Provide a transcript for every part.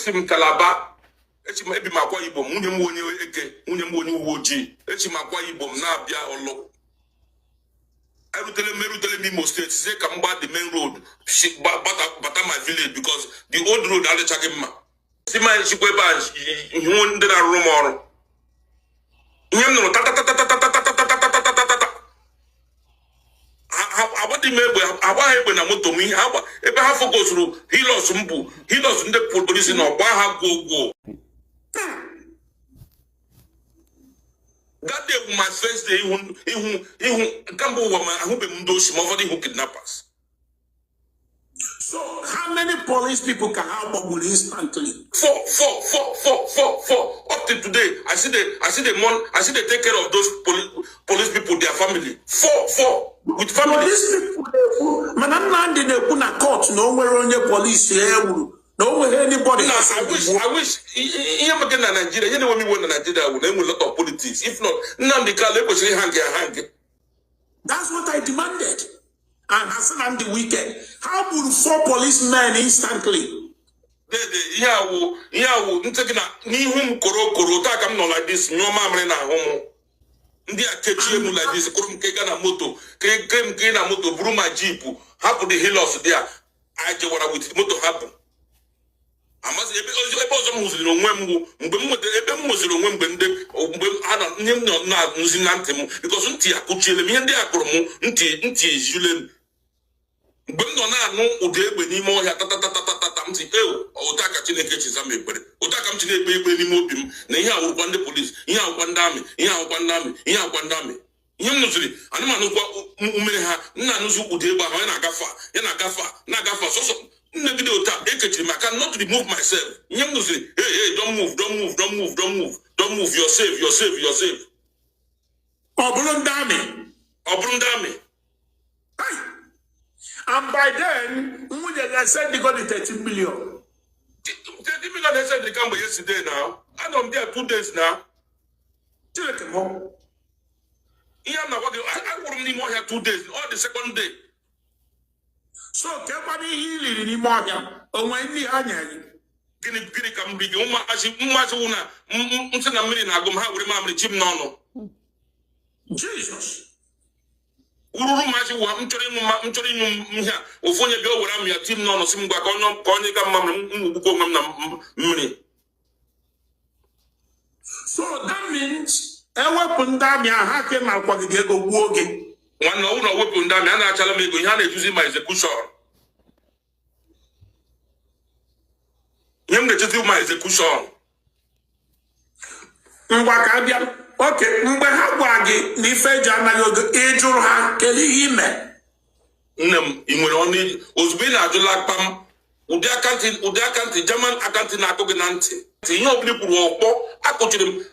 Esi m Kalaba, esi m, ebi m Akwa Ibom. Nwunye m onye Eke, nwunye m onye uwe ojii. Esi m Akwa Ibom na-abịa Ọlụ. Erutele m Imo State, si ka m gbaa the main road, bata my village, because the old road adịchaghị mma. Si ma sikwa ebe a hụ ndị na-arụrụ m ọrụ. Ihe m nụrụ, tatatatatatatatatatatatatatata. Agbadị m egbe, agbaghị egbe na moto m. Ihe agba ebe ha focusuru Hilux m bụ Hilux ndị polisi na ọgba ha gwuo gwuo. That day bụ my first day ihu kamgbe ụwa ma ahụbeghị m ndị oshi, ma ụfọdụ ihu kidnappers. So how many police people ka ha gbagburu instantly? Four, four, four, four, four, four. Up to today, I see they take care of those police people, their family. Four, four with family. Police people na-ekwu, mana Nnamdị na-ekwu na court na o nwere onye polisi e gburu, na o nweghị anybody. Na I wish ihe maka na Nigeria, ihe na-enwe m iwe na Nigeria bụ na enwe lot of politics. If not, Nnamdi Kanu ekwesịrị hang ya hang. That's what I demanded. And ha sị na ndị wicked. Ha gburu four policemen instantly. Dede, ihe awụ ntị gị na n'ihu m koro koro taa ka m nọ like this, nyụọ mamịrị na ahụ m. Ndị a kechie m like this, kụrụ m ke na moto, ke m ke na moto, buru ma jeep, hapụ the Hilux dị a anyị jewara with moto hapụ. Amazi ebe ọzọ m hụziri onwe m bụ mgbe m nwetara ebe m hụziri onwe mgbe ndị mgbe ha nọ ihe m nọ na-anụzi na ntị m, because ntị akụchiele m. Ihe ndị a kụrụ m ntị, ntị ejule m. Mgbe m nọ na-anụ ụda egbe n'ime ọhịa, tatatatatata, m si ewu, ụta ka Chineke chiza m ekpere, ụta ka m chi na-ekpe ekpere n'ime obi m na ihe awụrụkwa ndị polisi, ihe awụkwa ndị amị, ihe awụkwa ndị amị, ihe awụkwa ndị amị. Ihe m nụziri, anụmanụkwa umere ha, m na-anụzi ụda egbe ahụ ya na-agafe, ya na-agafe, na-agafe sọsọ nnegide ụta ekechiri m aka, not remove myself. Ihe m nụziri, "Hey, hey, don't move, don't move, don't move, don't move, don't move, you're safe, you're safe, you're safe." Ọ bụrụ ndị amị? Ọ bụrụ ndị amị. And by then, nwunye gị send go the 13 million. 30 million esendịrị kamgbe yesterday now. Anọ m there 2 days now. Chineke m. Ihe m na-agwa gị, agwụrụ m n'ime ọhịa 2 days, all the second day. So kekwana ihe i riri n'ime ọhịa, onwe nri ha nyere gị? Gịnị ka m ri gị? Ụmụazị wụ na nsị na mmiri na-agụ m, ha were mamịrị chi m n'ọnụ. Jesus. Ururu maazị wụ m chọrọ ịṅụ, m chọrọ ịṅụ ihe a, ofu onye bịa o were amụ ya ti m n'ọnụ, si m gwa ka onye ga mma m nwugbukwa onwe m na mmiri. So that means ewepụ ndị amị ahụ, ha ka na-akwagide ego gbuo gị. Nwanne, ọ bụrụ na ọ wepụ ndị amị, a na-achala m ego. Ihe a na-ejuzi ma execution, ihe m na-echezi ma execution. Ngwa, ka abịa oke mgbe ha gwara gị na ife eji anaghị ogo, ị jụrụ ha kedu ihe ime? Nne m, ị nwere ọnụ ozugbo ị na-ajụla akpa m ụdị akantị, ụdị akantị German akantị na-akụ gị na ntị. Ihe ọbụla i kwuru, ọkpọ akụchiri m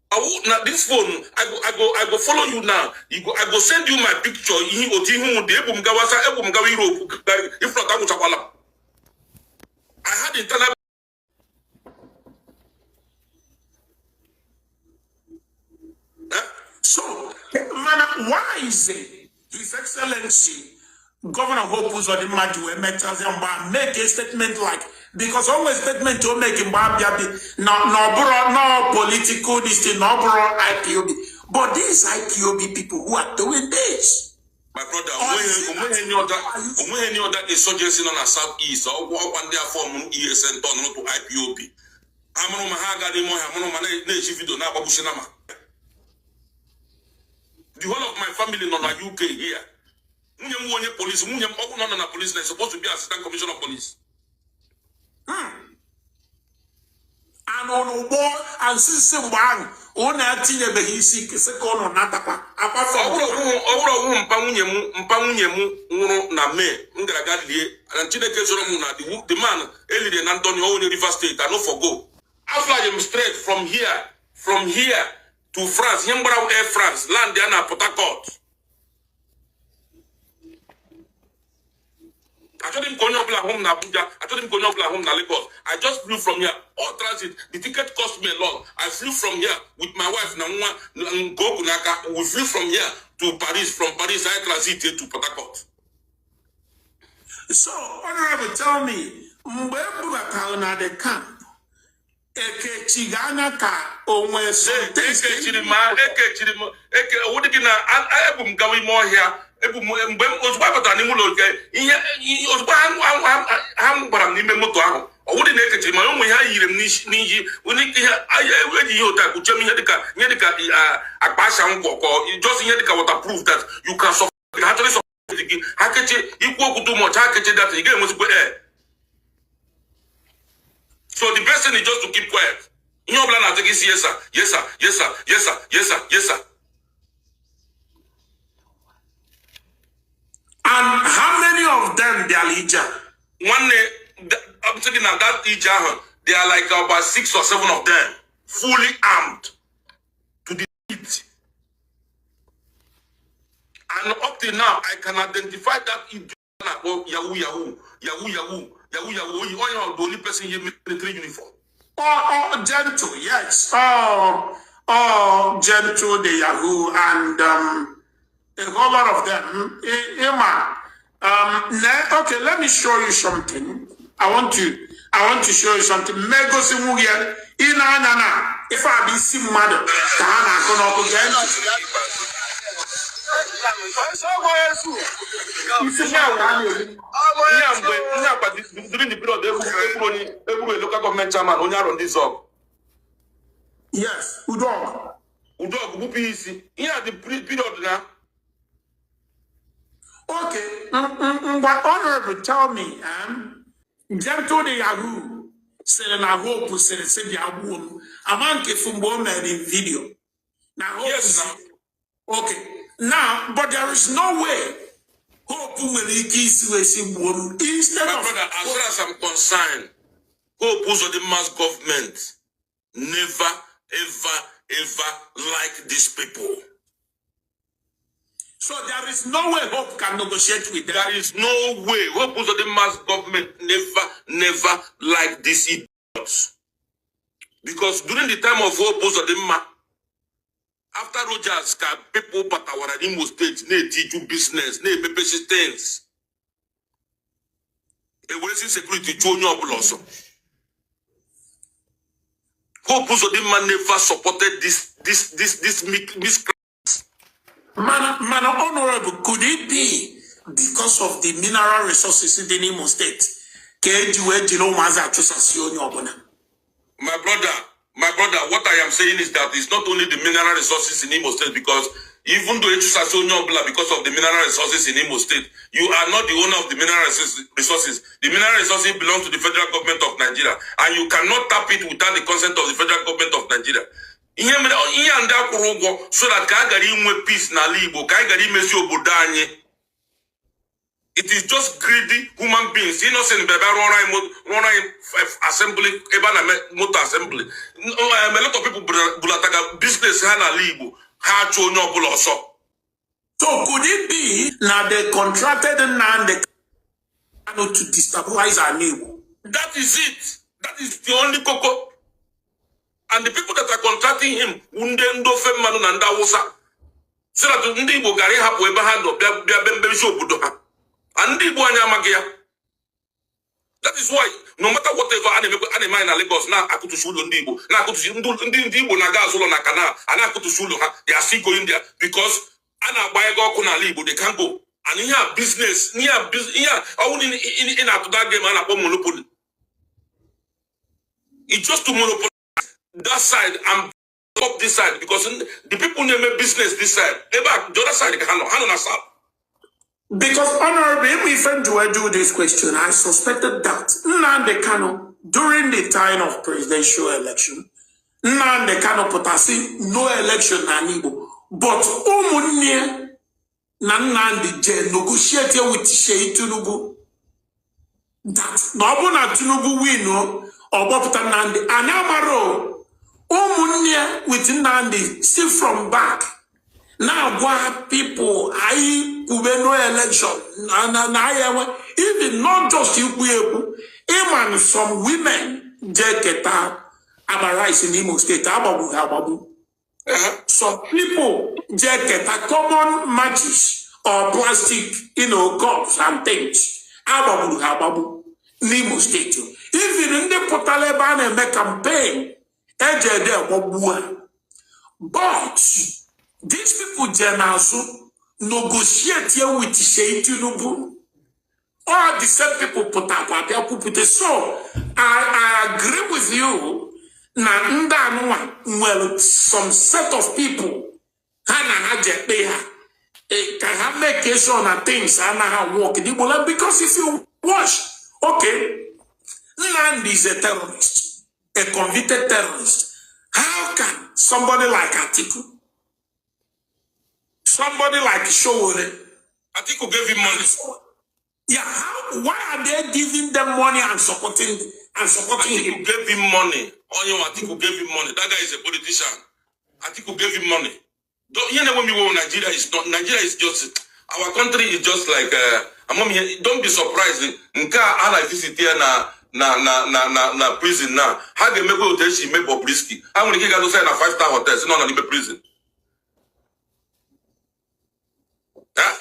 ọwụ na this phone. I go follow you now. I go send you my picture, ihe otu ihu m dị. Ebu m gawa sa, ebu m gawa Europe. If not, agwụchakwala m. I had internal. So, mana why is it His Excellency Governor Hope Uzodimma ji wee mechazie mgbe a make a statement like, because always statement o make mgbe abịa dị na ọ bụrụ no political this thing, na ọ bụrụ IPOB, but these IPOB people who are doing this. My brother, onweghị any other insurgency nọ na South East. Ọgwụ ọkwa ndị afọ m ESN turn to IPOB. Amụrụ ma ha aga n'ime ọhịa, amụrụ ma na-eji video na-agbagbuchi nama. The whole of my family nọ na UK here. Nwunye m onye police, nwunye m ọgwụ nọ na police na supposed to be assistant commissioner of police. Anụ n'ụgbọ ansịsị mgbe ahụ ụnụ etinyebeghị isi sị ka ụnụ natakwa akwafe. Ọ bụrụ ọgwụ mpa nwunye m nwụrụ na May, m gara aga lie na Chineke zọrọ m na the man eliri na Ndoni, onye Rivers State. I no for go. I fly him straight from here to France. Ihe m gbara Air France, land ya na Port Harcourt. Achọghị m ka onye ọbụla hụ m na Abuja, achọghị m ka onye ọbụla hụ m na Lagos. I just flew from here, all transit. The ticket cost me a lot. I flew from here with my wife na nwa nke okwu n'aka. We flew from here to Paris. From Paris, I transit here to Port Harcourt. So, Honorable, tell me, mgbe e bubatara na the camp, Ekechighị anya ka o nwee some things ka Ekechiri m, ekechiri m, eke owudị gị na ebu m gawa ime ọhịa. Ebu m mgbe m ozugbo a batara n'ime ụlọ nke ihe ozugbo ha gbara m n'ime moto ahụ. Ọwụdị na ekechiri m, ụmụ ihe ha yiri m n'isi n'iyi onye ihe eji ihe otu a kpuchie m, ihe dịka akpa asha ngwọ ka just ihe dịka waterproof that you can suffocate. Ha chọrọ suffocate gị, ha kechie ikwu okwu too much, ha kechie that ị ga-enwezikwa air. So the best thing is just to keep quiet. Ihe ọbụla na-atụ gị isi, "Yes sir, yes sir, yes sir, yes sir, yes sir, yes sir." And how many of them bịara ije a? Nwanne, I'm thinking na that ije ahụ, they are like about six or seven of them, fully armed to the teeth. And up till now I can identify that idiot na-akpọ Yahoo Yahoo Yahoo Yahoo Yahoo Yahoo. Oyi onye ọ the only person yi military uniform. Oh, Gentle, yes. Oh, Gentle, the Yahoo, and a whole lot of them. Emma, okay, let me show you something. I want to show you something. Megosi nwunye ị na-anya na ife a bụ isi mmadụ ka ha na-akụ n'ọkụ. Gee ntị. Isi mmadụ ka a na-eri. Ihe a mgbe ihe akpa during the period egburu onye egburu a local government chairman, onye Arọ Ndị Zọg. Yes, Udog. Udọgụ gbupụ ya isi. Ihe a dị period na Okay, ngwa, Honorable, tell me, Gentle the Yahoo sịrị na Hope sịrị sị bịa gbuo m. Ama nke fụ mgbe o mere video. Na Hope Yes, sị na Okay, now, but there is no way Hope nwere ike isi wee si gbuo m instead My of brother, as far as I'm concerned, Hope Uzodinma's government never, ever, ever like these people. So there is no way Hope can negotiate with them. There is no way Hope Uzodinma's government never, never like these idiots. Because during the time of Hope Uzodinma, after Rogers, ka people batawara n'Imo State na-etiju business, na-emepesi things. Eweresi security chụọ onye ọbụla ọsọ. Hope Uzodinma never supported this Mana, Honorable, could it be because of the mineral resources in the Imo State? Ka eji wee jiri ụmụazị achụsasị onye ọbụla. My brother, my brother, what I am saying is that it's not only the mineral resources in Imo State, because even though it's onye ọbụla because of the mineral resources in Imo State, you are not the owner of the mineral resources. The mineral resources belong to the federal government of Nigeria, and you cannot tap it without the consent of the federal government of Nigeria. Ihe mere ihe a ndị akwụrụ ụgwọ so that ka a gara inwe peace n'ala Igbo, ka anyị gara imezi obodo anyị. It is just greedy human beings. Innocent bịa rụọrọ anyị assembly ebe a na-eme moto assembly. A lot of people bulataga business ha n'ala Igbo, ha achụ onye ọbụla ọsọ. So could it be na they contracted Nnamdi Kanu to destabilize our Igbo? That is it. That is the only koko. And the people that are contracting him wụ ndị ofe mmanụ na ndị Awụsa, so that ndị Igbo gara ịhapụ ebe ha nọ bịa mbebisi obodo ha. And ndị Igbo anyị amaghị ya. That is why no matter whatever a na-emekwa, a na-eme anyị na Lagos na-akụtusi ụlọ ndị Igbo, na-akụtusi ndị Igbo na-aga azụ ụlọ na canal, a na-akụtusi ụlọ ha. They are still going there because a na-agba ego ọkụ n'ala Igbo. They can go and ihe a business, ihe a ọwụ na ị na-atụda game a na-akpọ monopoly. It's just to monopolize that side and up this side, because the people na-eme business this side, ebe a, the other side ka ha nọ na south. Because, Honorable, if we do this question, I suspected that Nnamdi Kanu, during the time of presidential election, Nnamdi Kanu pụtasị no election na Igbo, but ụmụnne na Nnamdi je negotiate with Seyi Tinubu that na ọ bụrụ na Tinubu win o, ọ gbọpụta Nnamdi. Anyị amara o, ụmụnne with Nnamdi still from back na-agwa people anyị kwube no election na anyị enwe, even not just ikwu ekwu. Ịma some women jee keta akpa rice n'Imo Steeti, agbagbu ha agbagbu. Some people jee keta common matches or plastic cups and things, agbagburu ha agbagbu n'Imo Steeti. Even ndị pụtara ebe a na-eme campaign. Eje ede gbagbuo ha. But these people je n'azụ negotiate with Seyi Tinubu. All the same people pụtakwa bịa kwupụta. So I agree with you na ndị anụnwa nwere some set of people ha na ha ji ekpe ha, ka ha make sure na things anaghị work n'Igbo land, because if you watch, okay, Nnamdi is a terrorist, a convicted terrorist. How can somebody like Atiku, somebody like Sowore, Atiku gave him money. Yeah, why are they giving them money and supporting Atiku him? Gave him money. Onye nwe Atiku gave him money. That guy is a politician. Atiku gave him money. Don't, you know when we go, Nigeria is not, Nigeria is just, our country is just like, among here, don't be surprised. Nke a na visit ya na prison na ha ga-emekwa otu esi eme Bobrisky. Ha nwere ike ịga dosa ya na five star hotel si nọ na n'ime prison. Eh?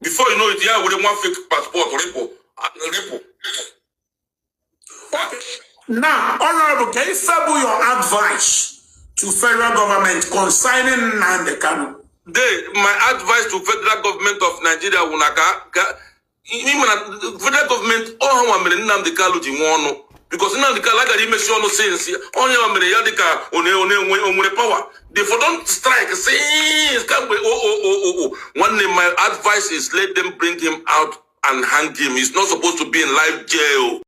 Before you know it, ya were nwa fake passport rịpụ rịpụ. Okay. Now, Honorable, can you fable your advice to federal government concerning Nnamdi Kanu? My advice to federal government of Nigeria wụ na ka ime na federal government ọ ha nwa mere Nnamdi Kanu ji nwee ọnụ, because Nnamdi Kanu agara imechi ọnụ since onye nwa mere ya dịka ọ na-enwe o nwere power. They for don strike since kamgbe. O o o o o nwanne, my advice is let them bring him out and hang him. He's not supposed to be in life jail.